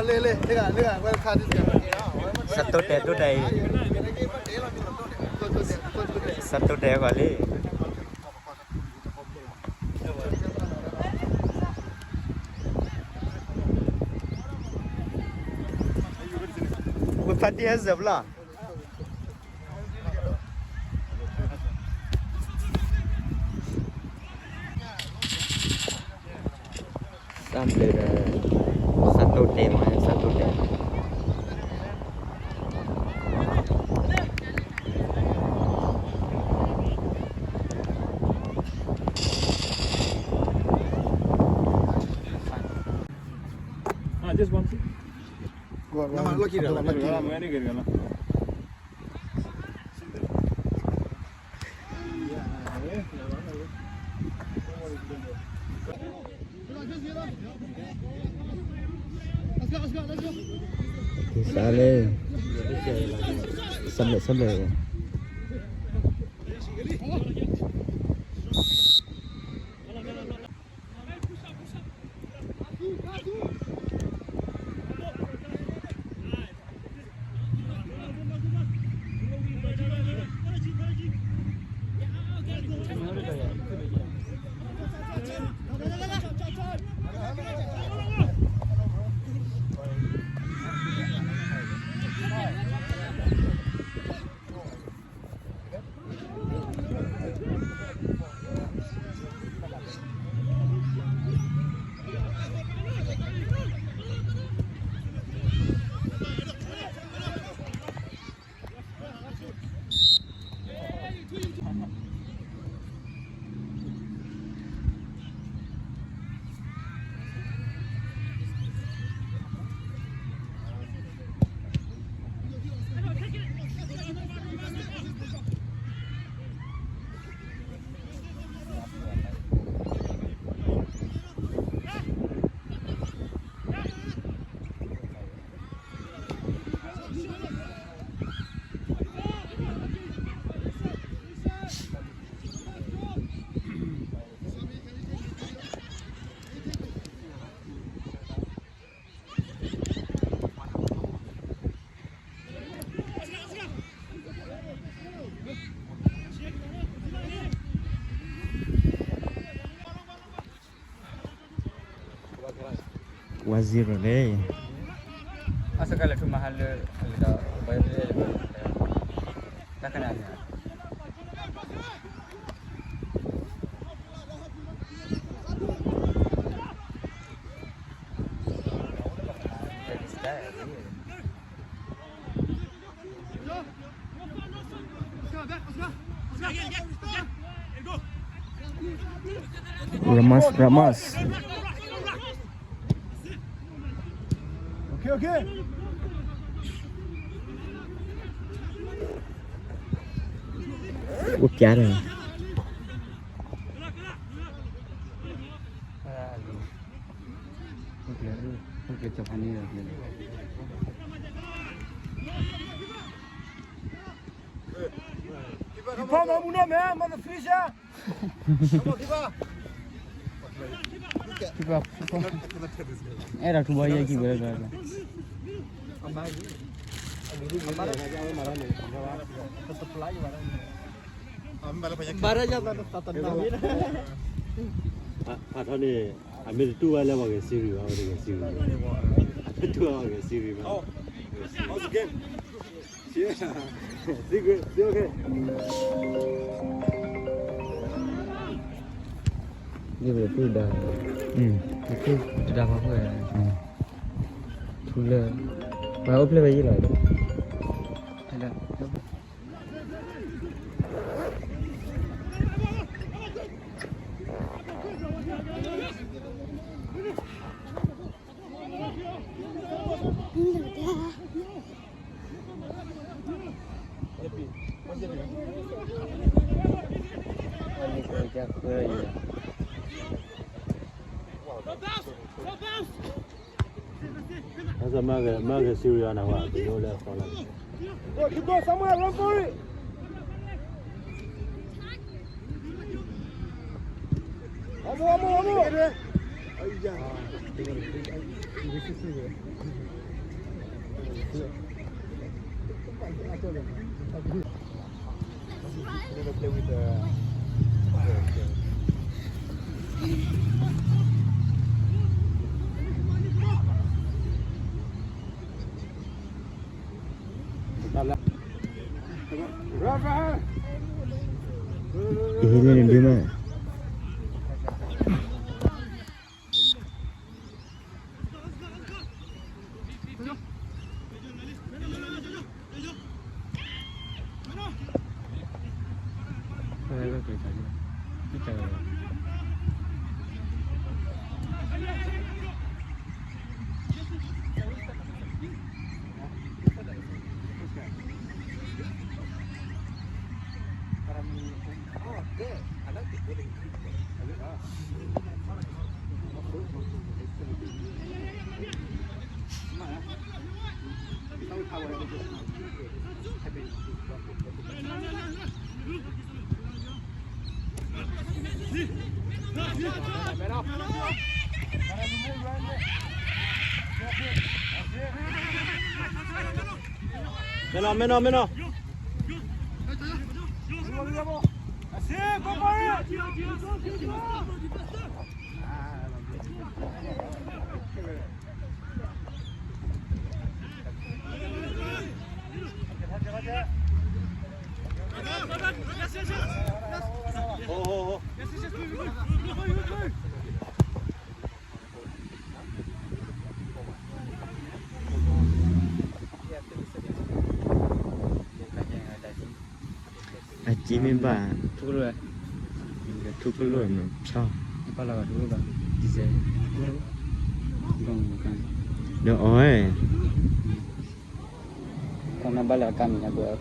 စးတိတဲာ်တိတဲာ်အံၤ, စးတိတဲာ်အဂီၢ်လံ. ဝဲဖးတံၢ်ဟဲစၢၤဖျီၣ် သးဘျုးဒီး စးတိတဲာ်မး စးတိတဲာ်. Ah, just one thing. Lucky, lucky. Sale. Sampai, sampai. One zero န့ၣ် အစကလဲၤထူမဟါလၢ အဂ့ၤဒီး ဘၣ်ယဲၢ်လၢ တၢ်ကနၣ်န့ၣ် Ramas, Ramas. Okay, okay. Ủa, piá rồi. Keep up, move on, man. Mother fish, ah. Keep up, keep up. Era tu vaya aquí, güey. Bara ya ta ta ta. အထီန့ၣ် အမ့ၢ်တတူၢ်ဝဲလၢပှၤဂဲၤစံရံဘၣ်, ပှၤတဂဲၤစံရံဘၣ်, အတူၢ်ဝဲပှၤဂဲၤစံရံဘၣ်. ယဘၣ်တူၢ်ဒါ, တူၢ်ဒါဖးဖှဲၣ်, ထူလၢ, ပှၤအိၣ်ဖျဲၣ်ဝဲယံၤလီၤ. That's a mother, mother Syria now. What? You know that for like. Go, keep going, Samuel, run for it. Vamos, vamos, vamos. အဟံးန့ၢ်ဒုးမး မ့ၢ်နီၤ မ့ၢ်နီၤ မ့ၢ်နီၤ အက့မ့ၢ်ဘၣ် ထူကလိၣ် ထူကလိၣ်မး ဖျီ ဒီးအီၣ်ဝဲ ကနဘၣ်လၢအကါမံၤညါဘၣ်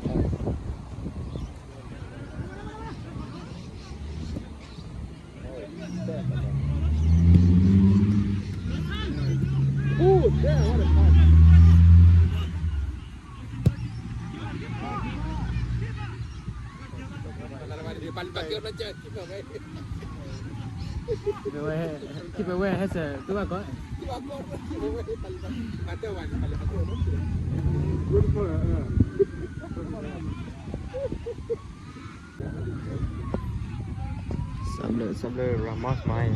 စးဘျုး စးဘျုး Ramos မး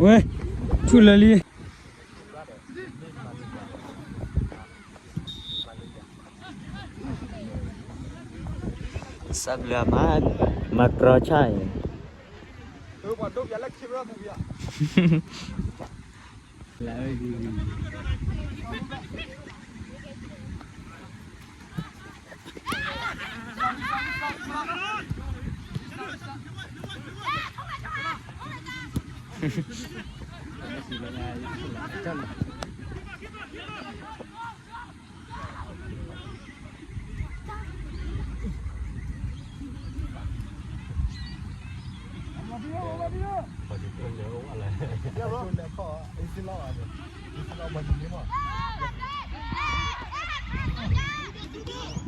ဝဲ ဆူၣ်လၢာ်လံ စးဘျုးမး မၤကြီဆၣ်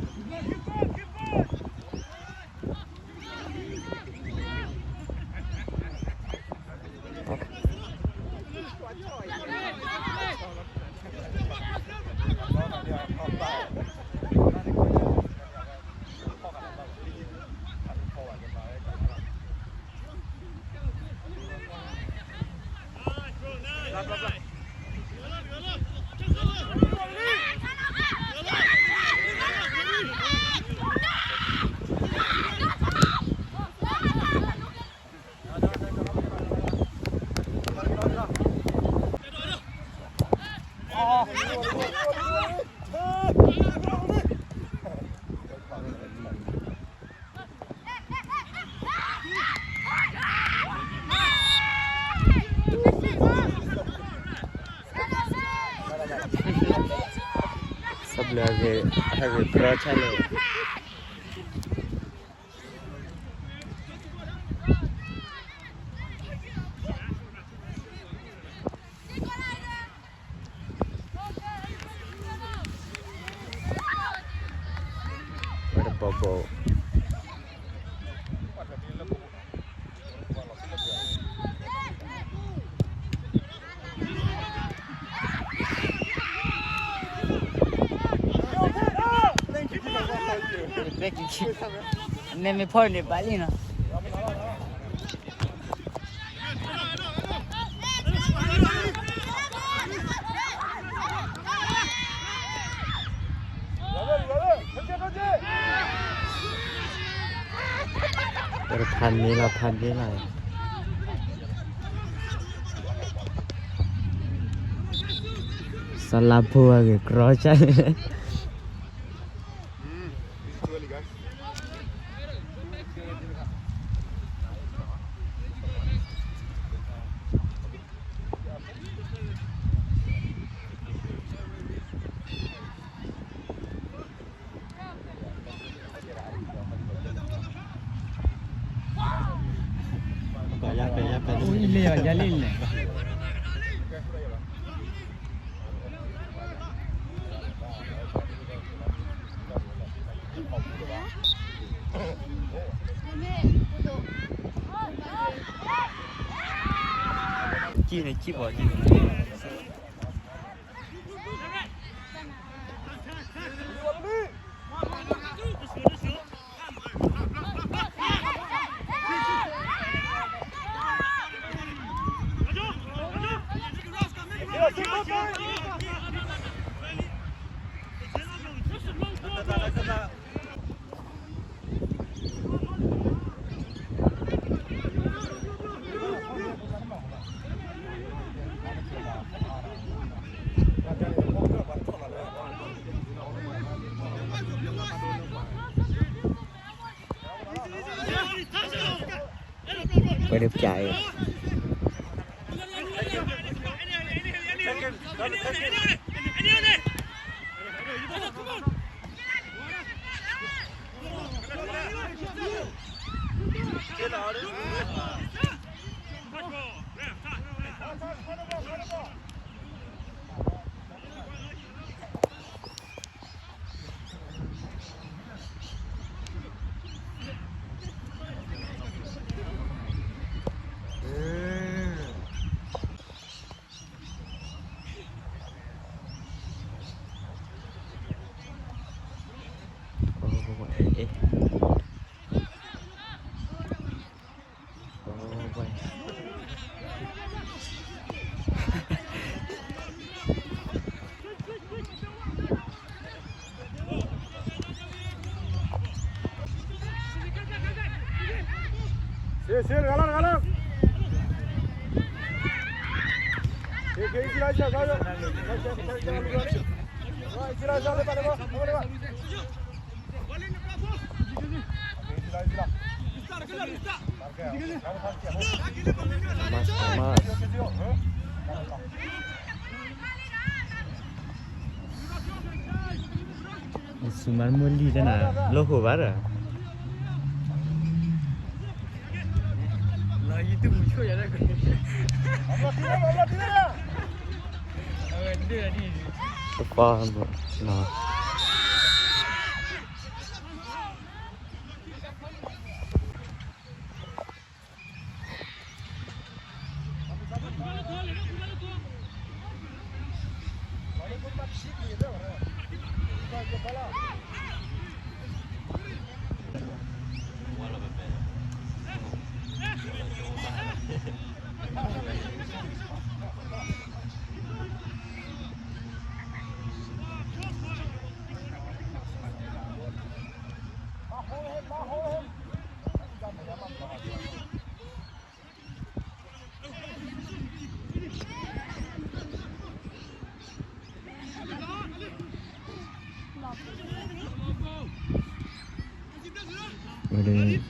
အံၤ စးဘျုးဟဲဂ့ၤ ဟဲဂ့ၤကြီဆါလၢ ဝဲတပီၤပီၤ နဲမ့ၢ်ဖီၣ်န့ၣ် ဘၣ်လံနီၤ. ဖးန့ၢ်လီၤ ဖးန့ၢ်လီၤ. စလါဖိအဂ့ၢ်ကြီဆါန့ၣ် ကံၣ်န့ၣ် ကံၣ်ဘီၣ်ကံၣ် ဝဲဒၣ်ပျဲအံၤ စူၤမၤမုၢ်လံတနၤ လီၢ်ဃိဘၣ်ဒီး တပၢ်မနီၤ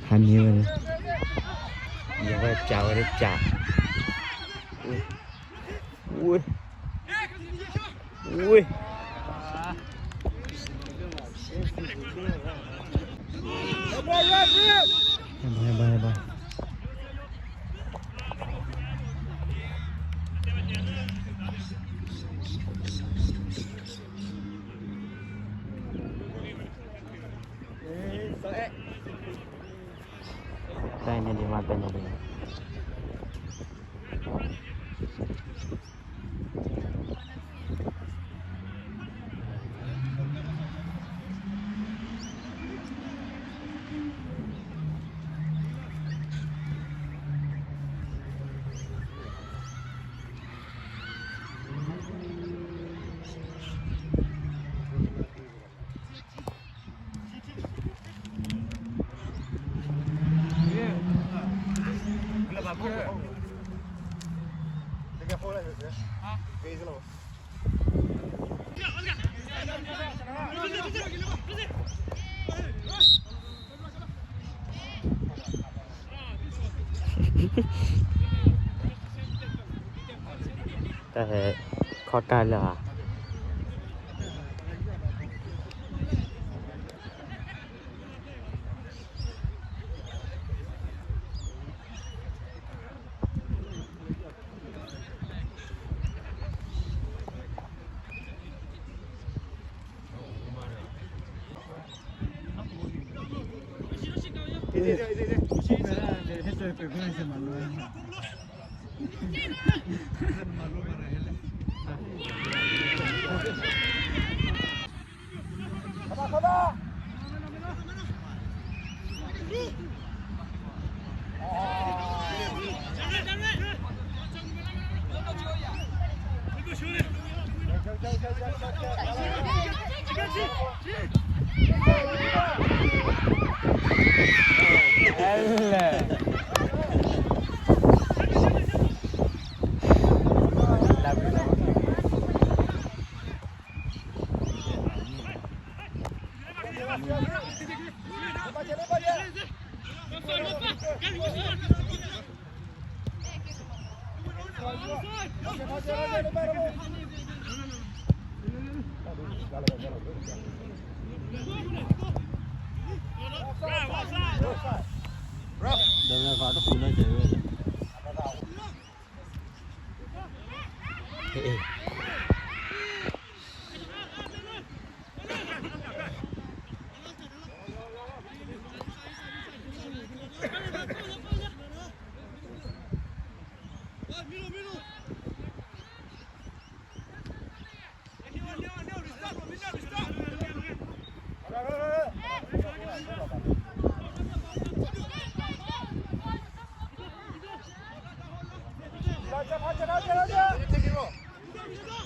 ဖးန့ၢ်ဝဲန့ၣ်, ယဝဲပျးဝဲဒၣ်ပျး, ဝ့ၢ်, ဝ့ၢ်, ဘၣ်ဘၣ်ဘၣ်. တၢ်န့ၣ်ဒ်မး တၢ်န့ၣ်ဒ်မး. တၢ်ဟဲခီၣ်တၢ်လၢာ်ဧါ. လဲၤဟ့ၣ်အီၤထံ ထံ ထံ ထံ လဲၤဟ့ၣ်အီၤထံ,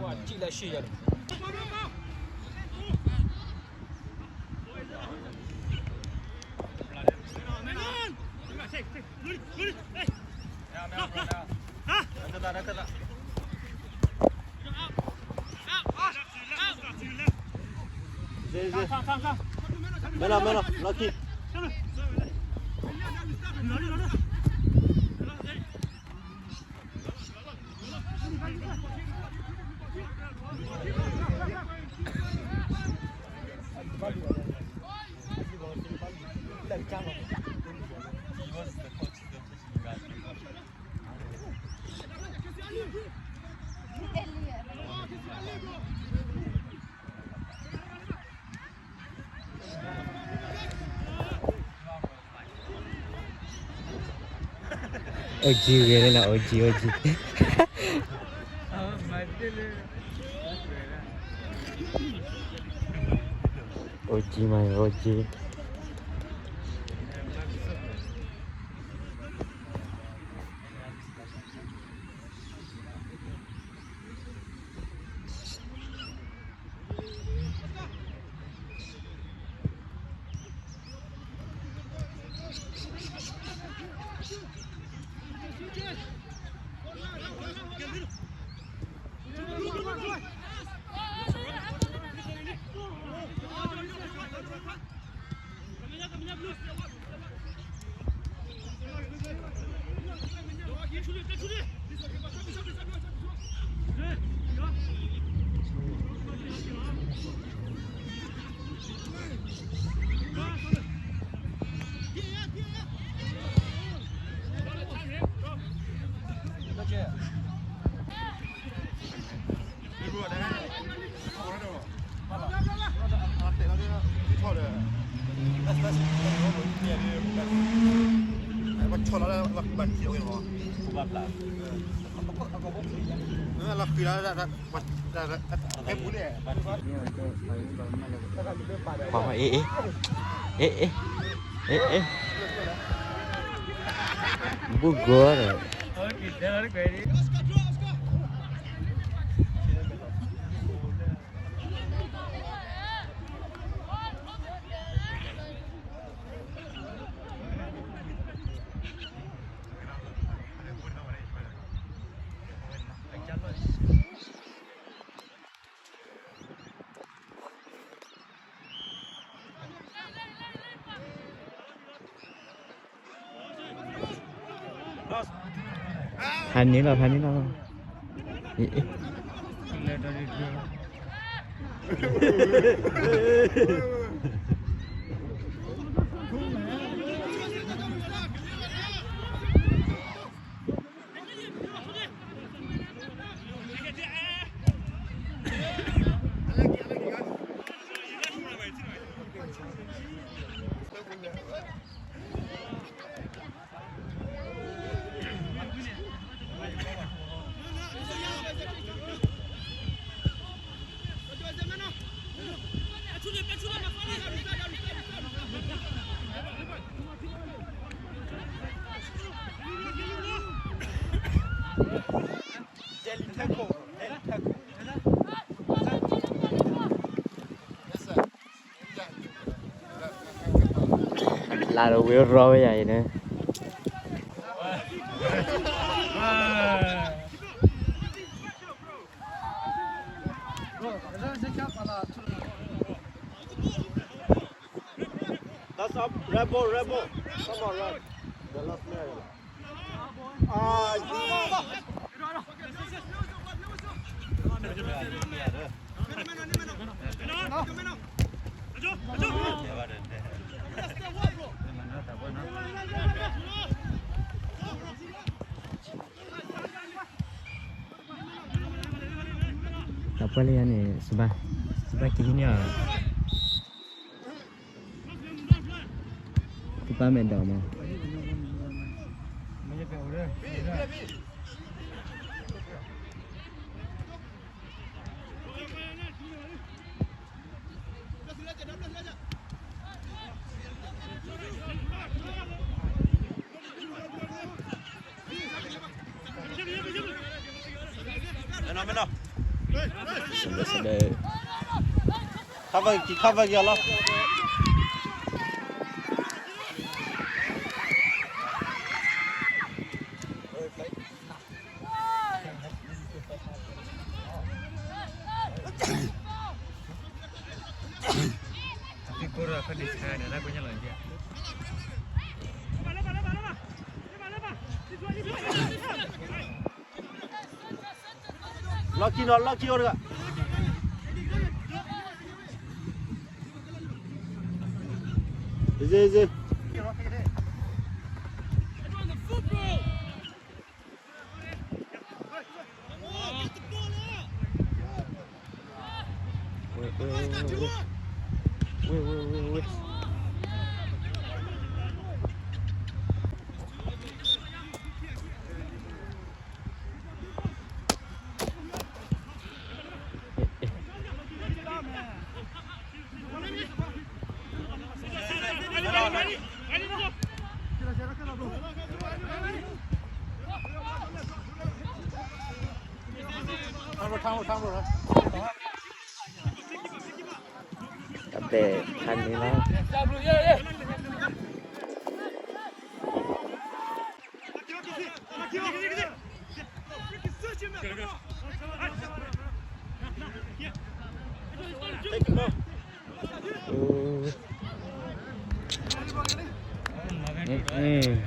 ကံၣ်လၢရှံယၤန့ၣ်. မဲလီၤ မဲလီၤ လီၢ်ခံ. အိၣ်ကၠံဂ့ၤလၢနအိၣ်ကၠံ အိၣ်ကၠံ အိၣ်ကၠံမး အိၣ်ကၠံ ပှၤအ့ၣ်အ့ၣ် အ့ၣ်အ့ၣ် အ့ၣ်အ့ၣ် ဘူၣ်ဂီၤဒီး ဖးန့ၢ်လီၤ ဖးန့ၢ်လီၤ အ့ၣ် လၢတဝ့ၤရီဝဲယၤအံၤန့ၣ် That's up. Rebel, rebel. Come on, right. The last man. Ah, Apa lagi ni sebab sebab kini ni. Kita main dah mah. Cover က့ၤ cover က့ၤအီၤလီၤ. လီၢ်ခံနီၤ လီၢ်ခံအိၣ်တဂၤ. Easy, easy. Wait, wait, wait, wait, wait. Wait, wait, wait, wait. တၢ်ဘဲၣ်ဖးန့ၣ်လီၤ. မ့ၢ်နီၤ မ့ၢ်နီၤ.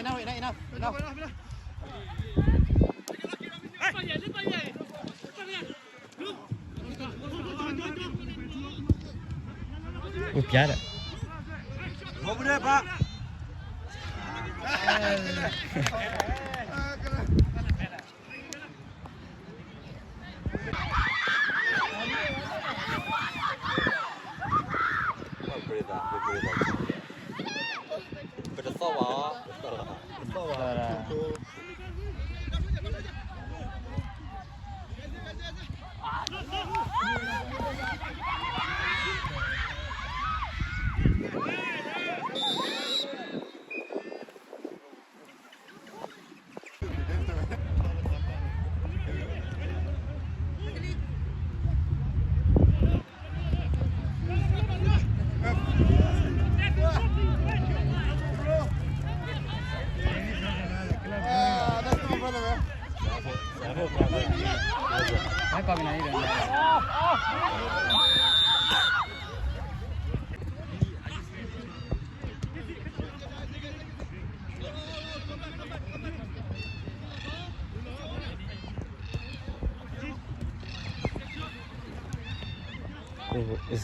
Enough, enough, enough, enough. မပြားဒီး ပတသီၣ်ဘၣ်, ပတသီၣ်ဘၣ်.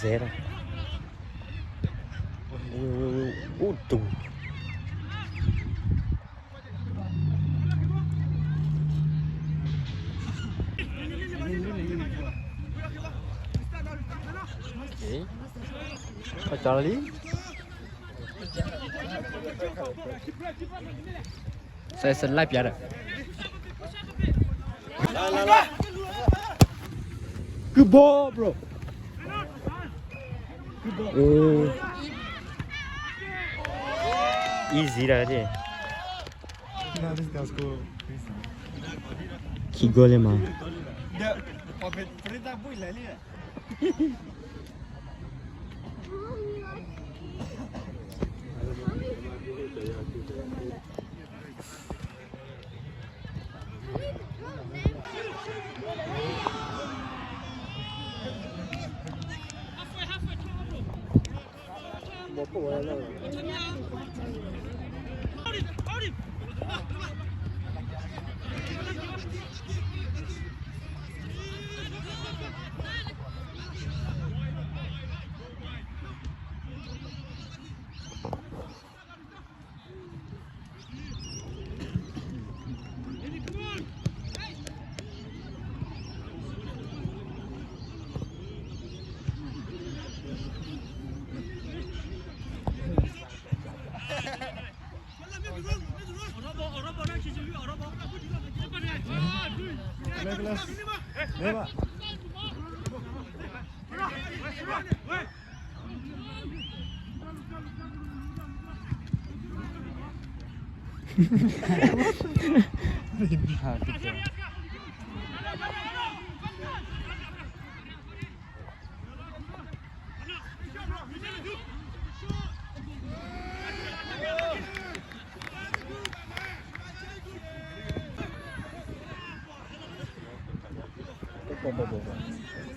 Zero. Ô, ô, ô, ô, ô, ô. Ê, ơ, cho đi. Sai sai lai pia da. Good ball, bro. Good ball. Ê. Easy da đi. No, this guy's cool. Keep going, man.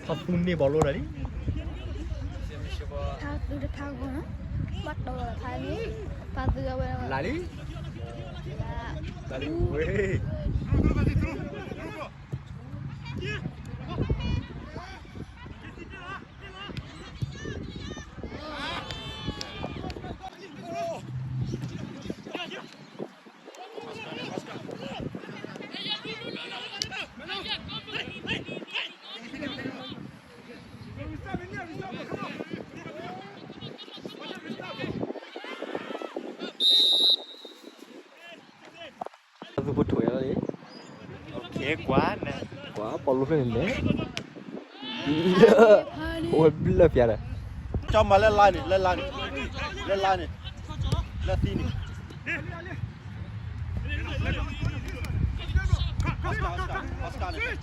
Hã tu nê bol lôr a lí. Hã tu tê phao gô nă. Bắt đầu là phao ní. Phao tu a wê. Là lí. Là. Là lí. Ui. ကွၢ်န့ၣ်, ကွၢ်ပီလူးဖျၢၣ်န့ၣ်လဲၣ်, လၢ, အိၣ်ဝဲဘျၢၣ်ဖျါဒီး, ကၠီမၤလၢလါန့ၣ်, လၢလါန့ၣ်, လၢလါန့ၣ်, လၢသံန့ၣ်, Oscar, Oscar, Oscarန့ၣ်.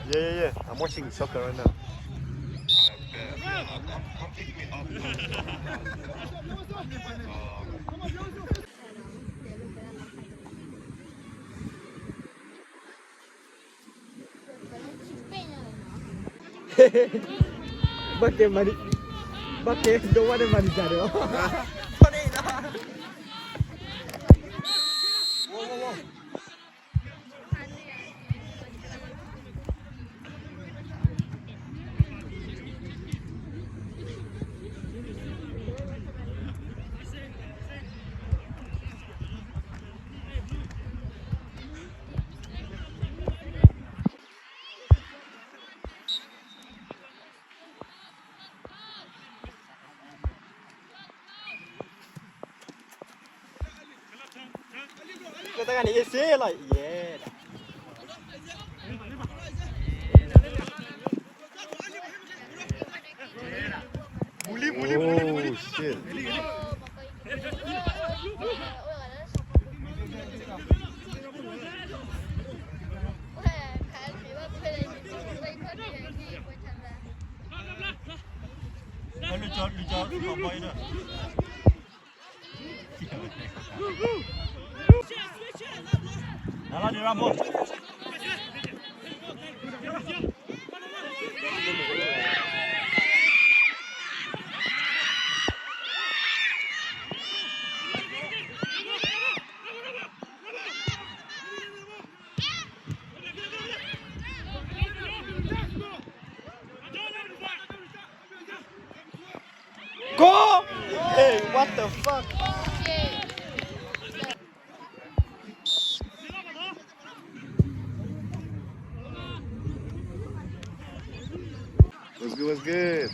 Yeah, yeah, yeah. I'm watching soccer right now. Bake mani, bake doa de mani jare. Kutaka ni ese la, yeah. Bully, bully, bully, bully. Oh, shit. Go! Hey, what the fuck? What's good, what's good?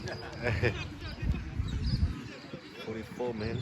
Twenty-four, man.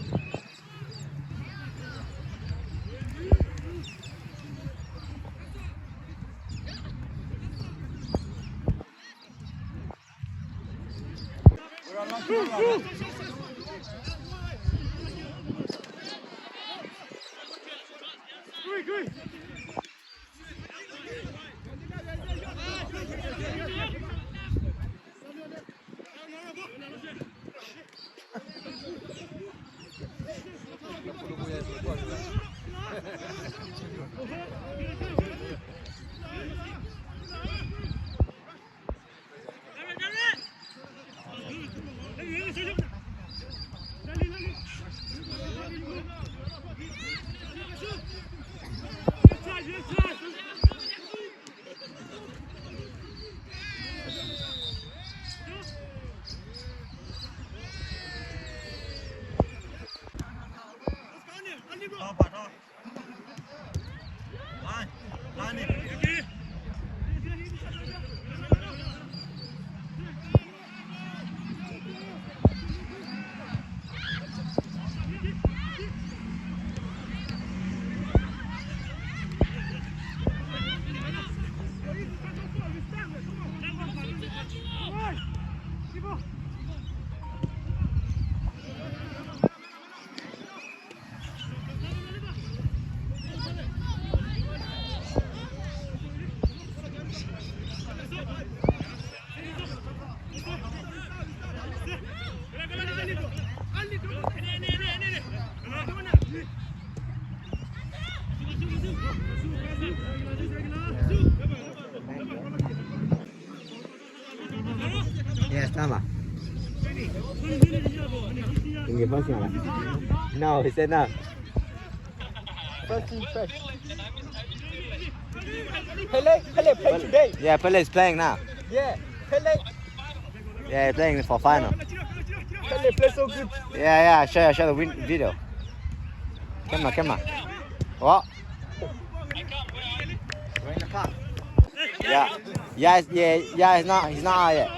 Nama. Tinggi first nama. No, he said no. First thing first. Pele, Pele play today. Yeah, Pele is playing now. Yeah, Pele. Yeah, he's playing for final. Pele play so good. Yeah, yeah, I show, I show the win video. Camera, camera. What? Yeah. Yeah, it's- yeah, yeah, it's not, he's not out yet.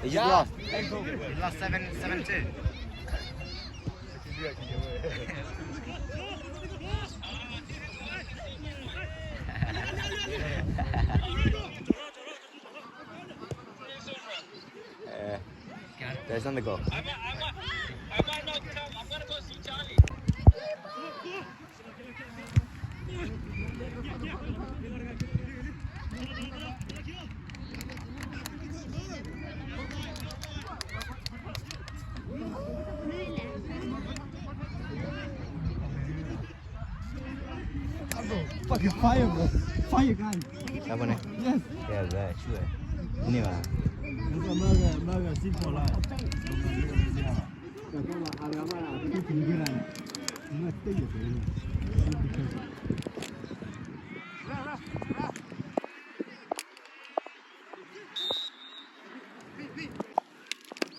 He just lost. He lost seven, seven two. Eh, there's on the goal. Fucking fire, bro. Fire gun. Apa ni? Yes. Ya, bro, sure. Ini, Bang. Mega, mega, simple lah.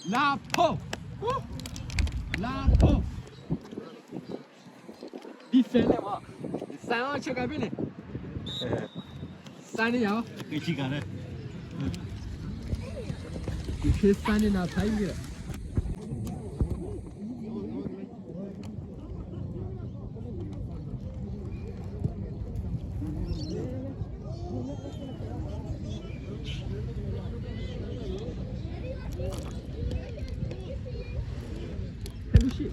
Lapo. Lapo. Defend လဲၣ်ဝဲ. Sign အီၤ check ကဘ့ၣ်န့ၣ်. Sign န့ၣ်ယၤ. ကချံကၤလဲၣ်. ကချံ sign န့ၣ်နၤ sign န့ၣ်. Have a shit.